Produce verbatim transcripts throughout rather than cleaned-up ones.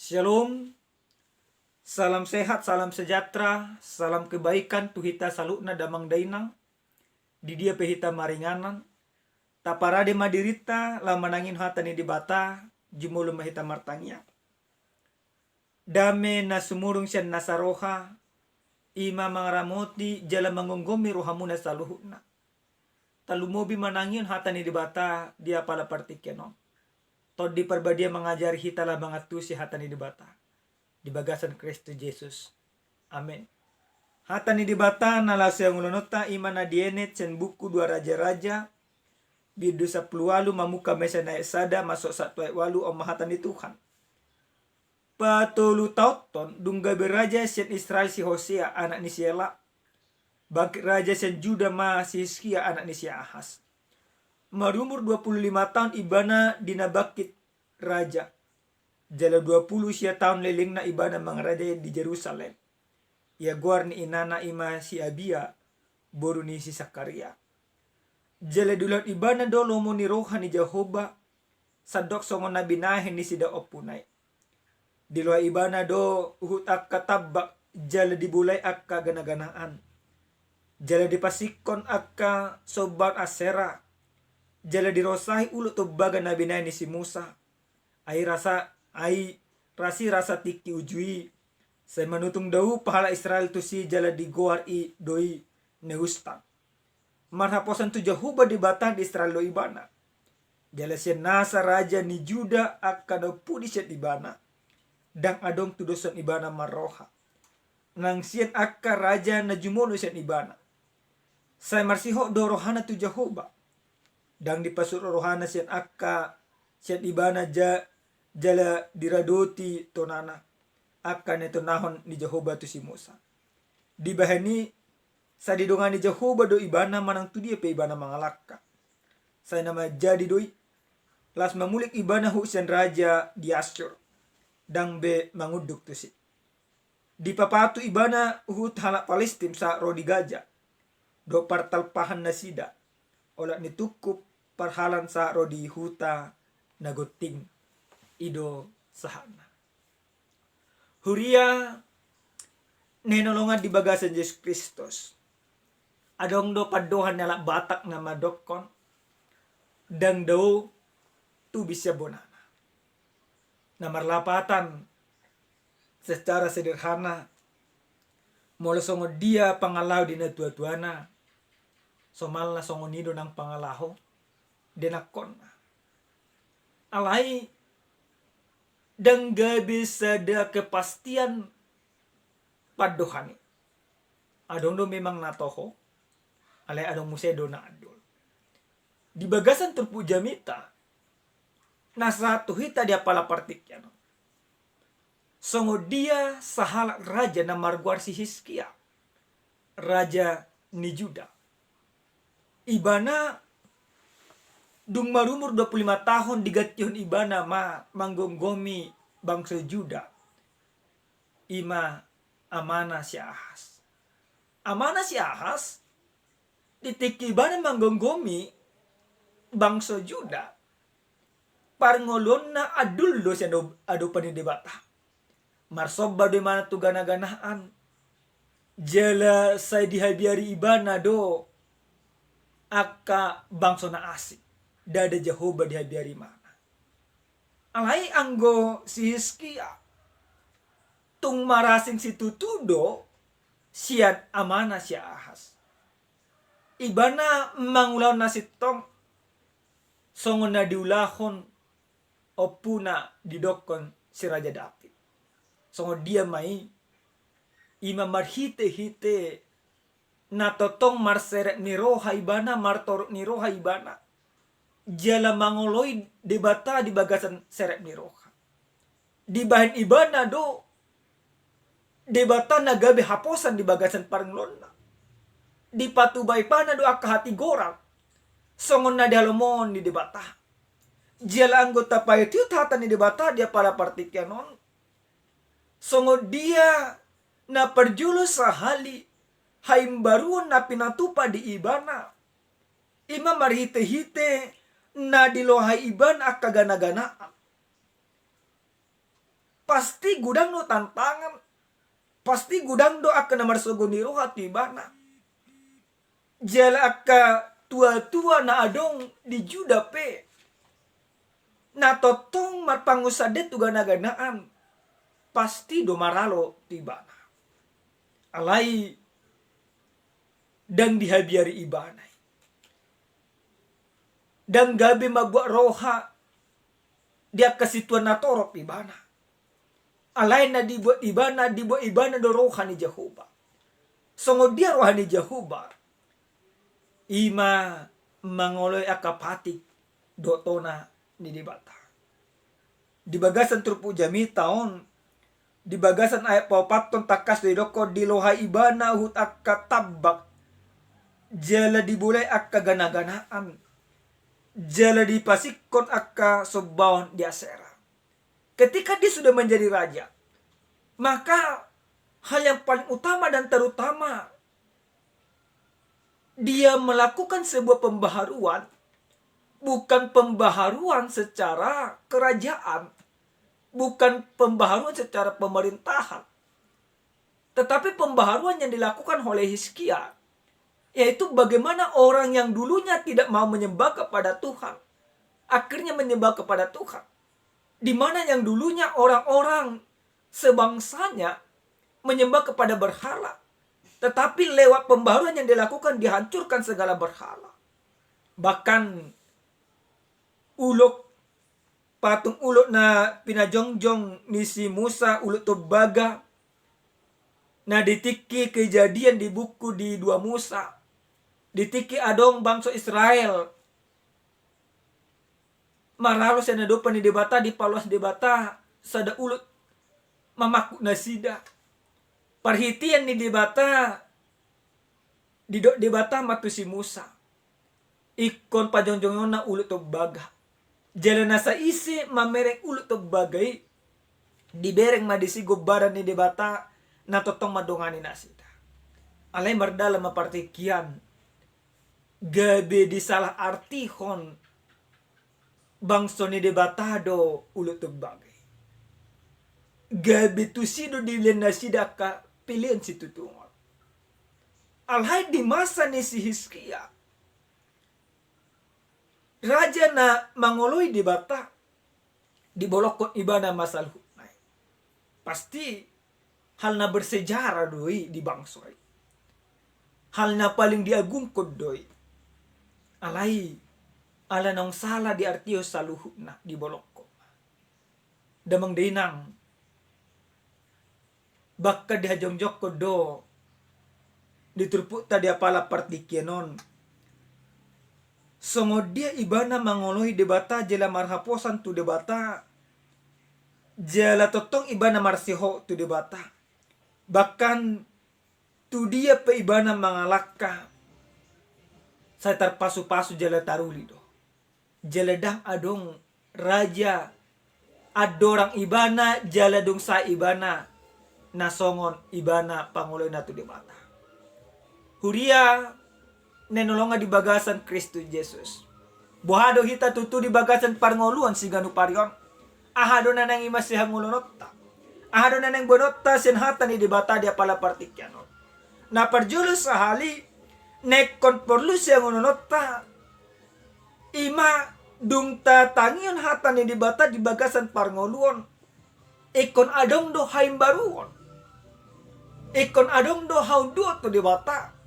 Shalom. Salam sehat, salam sejahtera, salam kebaikan tu hita saluhutna damang dainang. Di dia pe hita maringanan, taparade ma dirinta laho manangihon hata ni Debata. Jumolo ma hita martangiang. Dame na sumurung sian nasa roha, i ma mangaramoti jala manggomgomi rohamuna saluhutna. Talumobi manangihon hata ni Debata di apala partingkian on. Tondi Parbadia mangajari hita laho mangantusi hata ni Debata di bagasan Kristus Jesus. Amen. Hata ni Debata na laho sihaholongonta i ma na dienet sian buku Dua Raja-raja, bindu sampulu ualu, mamungka ma sian ayat sada masuk sahat tu ayat ualu. On ma hata ni Tuhan. Patolu taonhon dung gabe raja sian Israel si Hosea anak ni si Ela, bangkit raja sian Juda ma si Hiskia anak ni si Ahas. Marumur dua pulu lima taon ibana di na bangkit raja, jala dua pulu sia taon lelengna ibana mangarajai di Jerusalem. Ia goar ni inana i ma si Abia, boru ni si Sakaria. Jala diulahon ibana do lomo ni roha ni Jahowa, sandok songon na binahen ni sida ompuna i. Diloha ibana do huhut angka tambak, jala dibolai angka ganaganaan, jala dipasingkon angka sombaon Asera, jala dirosahi ulu tombaga na binahen ni si Musa. Ai rasa, ai rasi rasa tingki uju i, sai manutung dao pahalak Israel tusi, jala digoar i do i Nehustan. Marhaposan tu Jahowa Debata ni Israel do ibana. Jala sian nasa raja ni Juda angka na umpudi sian ibana, ndang adong tudoshon ibana marroha, nang sian angka raja na jumolo sian ibana. Sai marsihot do rohana tu Jahowa, ndang dipasuhut rohana sian angka sian ibana ja, jala diradoti tonana, angka na nitonahon ni Jahowa tu si Musa. Dibahen i, sai didongani Jahowa do ibana manang tu dia pe ibana mangalangka. Sai na manjadi do i, laos mamulik ibana huhut sian raja di Assur, ndang be mangunduk tusi. Dipapatu ibana huhut halak Palistim sahat ro di Gaza, dohot partalpahan nasida, olat ni tungkup parhalaan sahat ro di huta na gonting. I do sahatna. Huria na hinaholongan di bagasan Jesus Kristus. Adong do pandohan ni halak Batak na mandokkon, ndang dao tubis sian bonana. Na marlapatan, secara sederhana, molo songon dia pangalaho di natuatuana, somalna songon i do nang pangalaho di anakkonna. Alai ndang gabe sada kepastian pandohan i. Adong do memang na toho, alai adong muse do na andul. Di bagasan turpuk jamita na sahat tu hita di apala partingkian on, songon dia sahalak raja na margoar si Hiskia, raja ni Juda. Ibana dung marumur dua pulu lima tahun digantihon ibana ma manggomgomi bangso Juda, i ma amana si Ahas. Amana si Ahas, di tingki ibana manggomgomi bangso Juda, parngoluonna andul do sian adopan ni Debata. Marsomba do ibana tu ganaganaan, jala sai dihabiari ibana do angka bangso na asing. Ndada Jahowa dihabiari ibana. Alai anggo si Hiskia, tung marasing situtu do sian amana si Ahas. Ibana mangulahon na sintong songon na diulahon ompuna didokkon si Raja Daud. Songon dia ma i? I ma marhitehite na tongtong marserep ni roha ibana, martorop ni roha ibana, jala mangoloi Debata di bagasan serep ni roha. Dibahen ibana do Debata na gabe haposan di bagasan parngoluonna. Dipatuba ibana do angka hatigoran songon na dihalomohon ni Debata. Jala anggo tapaihutihut hata ni Debata di apala partingkian on, songon dia na parjolo sahali haimbaruon na pinatupa di ibana, i ma marhitehite na diloha ibana angka ganaganaan. pasti godang do tantangan, pasti godang do angka na marsogo ni roha tu ibana. Jala angka tua-tua na adong di Juda pe, na tongtong marpangunsandean tu gana-ganaan, pasti do maralo tu ibana. Alai ndang dihabiari ibana i. Ndang gabe mambuat roha di angka situan na torop ibana. Alai na dibuat ibana, dibuat ibana do roha ni Jahowa. Songon dia roha ni Jahowa? I ma mangoloi angka patik dohot tona ni Debata. Di bagasan turpuk jamita on, di bagasan ayat paopathon tangkas do didokkon, dilohai ibana huhut angka tambak, jala dibolai angka gana-ganaan, jala dipasingkon angka sombaon di Asera. Ketika dia sudah menjadi raja, maka hal yang paling utama dan terutama, dia melakukan sebuah pembaharuan, bukan pembaharuan secara kerajaan, bukan pembaharuan secara pemerintahan, tetapi pembaharuan yang dilakukan oleh Hizkia, yaitu bagaimana orang yang dulunya tidak mau menyembah kepada Tuhan, akhirnya menyembah kepada Tuhan. Di mana yang dulunya orang-orang sebangsanya menyembah kepada berhala, tetapi lewat pembaharuan yang dilakukan, dihancurkan segala berhala. Bahkan ulok, patung ulok na pinajongjong ni si Musa, ulok tombaga, na di tingki Kejadian dibuku di dua Musa, di tingki adong bangso Israel maralo sian adopan ni Debata, dipaloas Debata sada ulok mamangkuk nasida. Parhitean ni Debata, didok Debata ma tu si Musa, ingkon pajongjongonna ulok tombaga. Jala na saisi mamereng ulok tombaga i, dibereng ma disi gombaran ni Debata na tongtong mandongani nasida. Alai mardalan ma partingkian, gabe disalahartihon bangso ni Debata do ulok tombaga i. Gabe tusi do dilehon nasida angka pelean situtungon. Alai di masa ni si Hizkia, raja na mangoloi Debata, dibolongkon ibana ma saluhutna i. Pasti hal na bersejarah do i di bangso i. Hal na paling diagungkon do i. Alai ala naung sala diartihon saluhutna, dibolongkon ma. Damang dainang, bahkan dihajongjongkon do di turpukta di apala partingkian on, songon dia ibana mangoloi Debata jala marhaposan tu Debata, jala tongtong ibana marsihohot tu Debata. Bahkan tu dia pe ibana mangalangka, sai tarpasupasu jala taruli do. Jala ndang adong raja andorang ibana jala dung sae ibana na songon ibana pangoloina tu Debata. Huria na hinaholongan di bagasan Kristus Jesus, boha do hita tutu di bagasan parngoluon siganup ari on? Aha do na naeng i mansai hangoluononta? Aha do na naeng boanonta sian hata ni Debata di apala partingkian on? Na parjolo sahali, na ingkon porlu sian hangoluononta, i ma dung tatangihon hata ni Debata di bagasan parngoluon, ingkon adong do haimbaruon. Ingkon adong do haunduon tu Debata.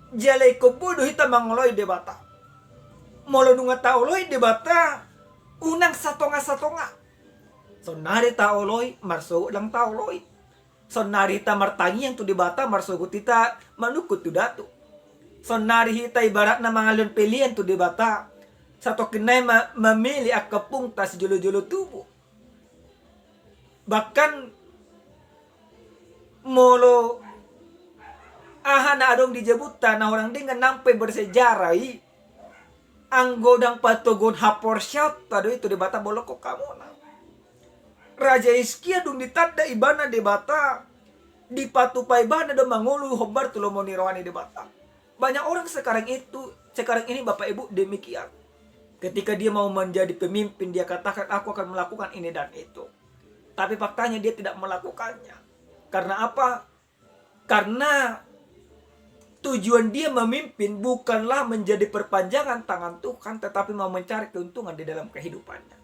Jala ingkon boi do hita mangoloi Debata. Molo nunga taoloi Debata, unang satonga-satonga. Saonari taoloi, marsogot ndang taoloi. Saonari hita martangiang tu Debata, marsogot hita manungkun tu datu. Saonari hita ibaratna mangalehon pelean tu Debata, satongkin nai ma-, mamele angka pungta sijolo-jolo tubu. Bahkan molo aha na adong di jabunta na hurang denggan nang pe bersejarah i, anggo ndang patoguhon haporseaonta do i tu Debata, bolongkon hamuna. Raja Hizkia dung ditanda ibana Debata, dipatupa ibana do mangolu hombar tu lomo ni roha ni Debata. Banyak orang sekarang itu, sekarang ini Bapak Ibu demikian. Ketika dia mau menjadi pemimpin, dia katakan, "Aku akan melakukan ini dan itu." Tapi faktanya dia tidak melakukannya. Karena apa? Karena tujuan dia memimpin bukanlah menjadi perpanjangan tangan Tuhan, tetapi mau mencari keuntungan di dalam kehidupannya.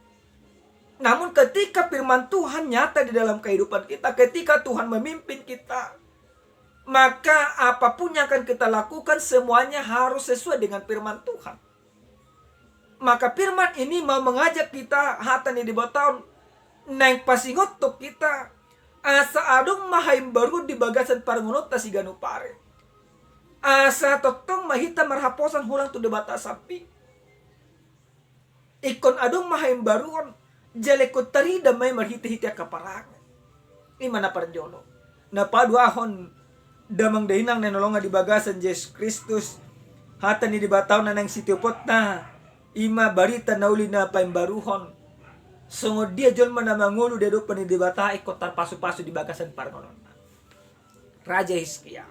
Namun ketika firman Tuhan nyata di dalam kehidupan kita, ketika Tuhan memimpin kita, maka apapun yang akan kita lakukan, semuanya harus sesuai dengan firman Tuhan. Maka firman ini mau mengajak kita, hata ni Debata on naeng pasingot tu kita, asa adong ma haimbaruon di bagasan parngoluonta siganup ari. Asa tongtong ma hita marhaposan holan tu Debata sambing. Ingkon adong ma haimbaruon, jala ingkon tarida ma i marhitehite angka parange. I ma na parjolo. Na paduahon, damang dainang na hinaholongan di bagasan Jesus Kristus, hata ni Debata on na naeng sitioponna, i ma barita na uli na paimbaruhon. Songon dia jolma na mangolu di adopan ni Debata ingkon tarpasupasu di bagasan parngoluonna. Raja Hizkia.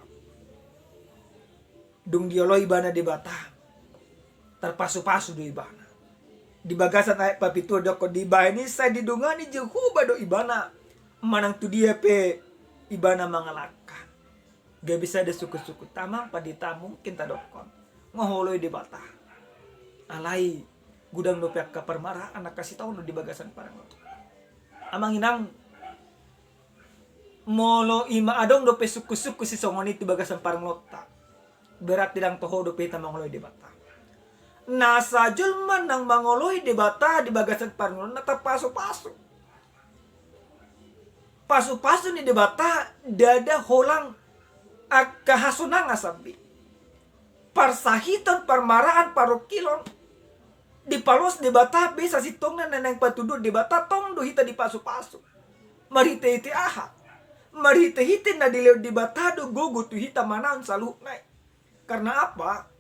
Dung dioloi ibana Debata, tarpasupasu do ibana. Di bagasan ayat papitu didokkon, dibahen i sai didongani Jahowa do ibana, manang tu dia pe ibana mangalangka. Gabe sada sungkunsungkun, amang, pandita, mungkin tadokkon, nga huoloi Debata. Alai godang dope angka parmaraan, angka sitaonon di bagasan parngoluon. Amang inang, molo i ma adong dope sungkunsungkun sisongon i tu bagasan parngoluonta, berarti ndang toho dope hita mangoloi Debata. Nasa jolma naeng mangoloi Debata di bagasan parngoluonna tarpasupasu. Pasupasu ni Debata ndada holan angka hasonangan sambing. Parsahiton, parmaraan, parungkilon, dipaloas Debata, be sasintongna na naeng patuduhon Debata, tong do hita dipasupasu. Marhitehite aha? Marhitehite na dilehon Debata do gogo tu hita manaon saluhutna i. Karena apa?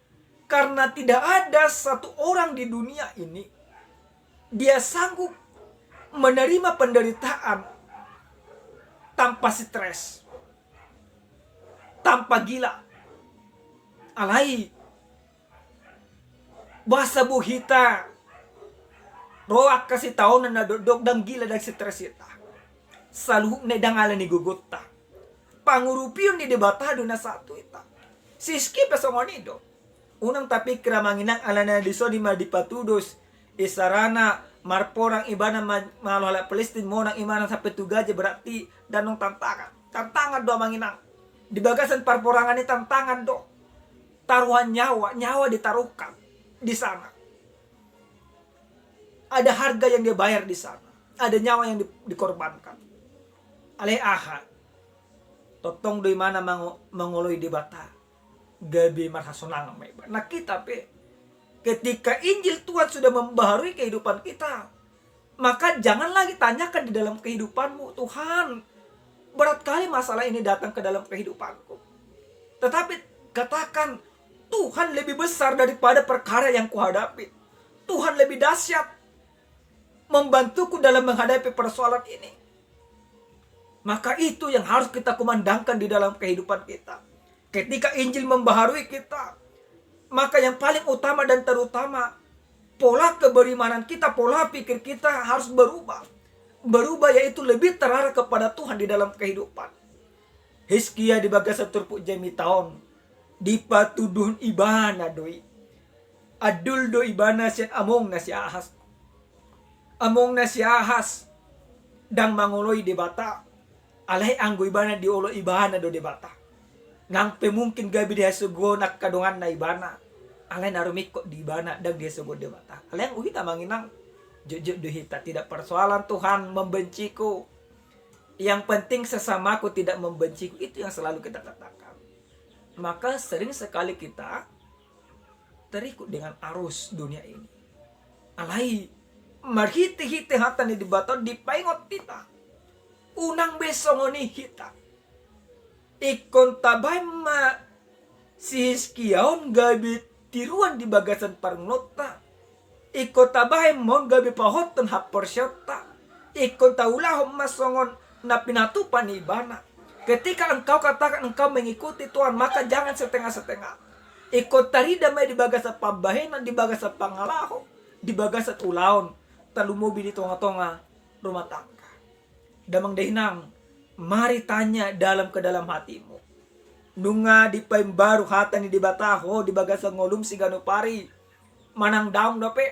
Karena tidak ada satu orang di dunia ini dia sanggup menerima penderitaan tanpa stres, tanpa gila. Alai boasa bo hita ro angka sitaonon na dokdok, ndang gila, ndang stres hita? Saluhutna i ndang ala ni gogonta. Pangurupion ni Debata do na sahat tu hita. Si Hizkia pe songon i do. Unang tapikir, amang inang, alana dison i ma dipatudos, isarana marporang ibana ma-, mangalalo halak Palestina, monang ibana sampe tu Gaza, berarti ndang adong tantangan. Tantangan do, amang inang. Di bagasan parporangan i tantangan do. Taruhan nyawa, nyawa ditaruhkan di sana. Ada harga yang dia bayar di sana. Ada nyawa yang di-, dikorbankan. Alai aha? Tongtong do ibana mango-, mangoloi Debata. Gabe marhasonangan ma ibana. Nah, kita pe, ketika Injil Tuhan sudah membaharui kehidupan kita, maka jangan lagi tanyakan di dalam kehidupanmu, "Tuhan, berat kali masalah ini datang ke dalam kehidupanku." Tetapi katakan, "Tuhan lebih besar daripada perkara yang kuhadapi. Tuhan lebih dahsyat membantuku dalam menghadapi persoalan ini." Maka itu yang harus kita kumandangkan di dalam kehidupan kita. Ketika Injil membaharui kita, maka yang paling utama dan terutama, pola keberimanan kita, pola pikir kita harus berubah. Berubah yaitu lebih terarah kepada Tuhan di dalam kehidupan. Hizkia di bagasan turpuk jamita on, dipatuduhon ibana do i. Andul do ibana sian amongna si Ahas. Amongna si Ahas ndang mangoloi Debata, alai anggo ibana dioloi ibana do Debata. Nang pe mungkin gabe dihasogohon angka donganna ibana, alai na rumingkot di ibana ndang dihasogohon Debata. Alai anggo hita, amang inang, jotjot do hita, "Tidak persoalan Tuhan membenciku. Yang penting sesamaku tidak membenciku." Itu yang selalu kita katakan. Maka sering sekali kita terikut dengan arus dunia ini. Alai marhitehite hata ni Debata on dipaingot hita, unang be songon i hita. Ingkon tabahen ma si Hizkia on gabe tiruan di bagasan parngoluonta. Ingkon tabahen ma on gabe pahothon haporseaonta. Ingkon taulahon ma songon na pinatupa ni ibana. Ketika engkau katakan engkau mengikuti Tuhan, maka jangan setengah-setengah. Ingkon tarida ma i di bagasan pambahenan, di bagasan pangalaho, di bagasan ulaon, tarlumobi di tongatonga rumah tangga. Damang dainang, mari tanya dalam ke dalam hatimu. Nunga dipaimbaru hata ni Debata ho di bagasan ngolum siganup ari? Manang daong dope?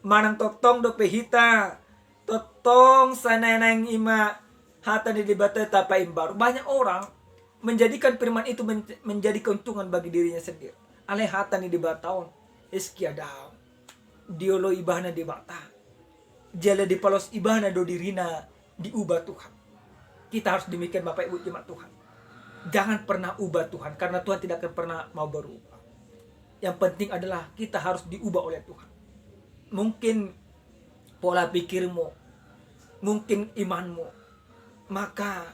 Manang tongtong dope hita tongtong sanaeng-naeng i ma hata ni Debata tapaimbaru? Banyak orang menjadikan firman itu men-, menjadi keuntungan bagi dirinya sendiri. Alai hata ni Debata on, iskia daong. Dioloi ibana Debata. Jala dipalos ibana do dirina, diubah Tuhan. Kita harus demikian, Bapak Ibu jemaat Tuhan. Jangan pernah ubah Tuhan, karena Tuhan tidak akan pernah mau berubah. Yang penting adalah kita harus diubah oleh Tuhan. Mungkin pola pikirmu, mungkin imanmu, maka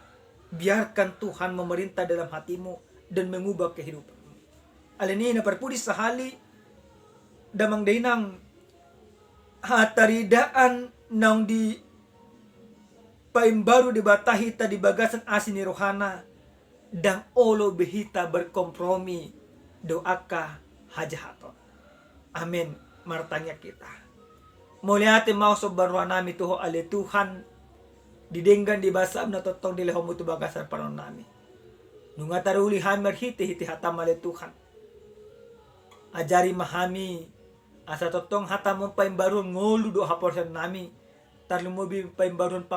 biarkan Tuhan memerintah dalam hatimu dan mengubah kehidupanmu. Alani na parpudi sahali, damang dainang, hataridaan naung dipaimbaru Debata hita di bagasan asi ni rohana, ndang olo be hita berkompromi dohot angka hajahaton. Amen. Martangiang hita. Mauliate ma somba rohanami tu Ho ale Tuhan, di denggan di basam na tongtong dilehonmu tu bagasan paranonami. Nunga taruli hami marhite-hite hatam ale Tuhan. Ajari ma hami, asa tongtong hatam on paimbaruhon ngolu dohot haporseaonnami, tarlumobi paimbaruhon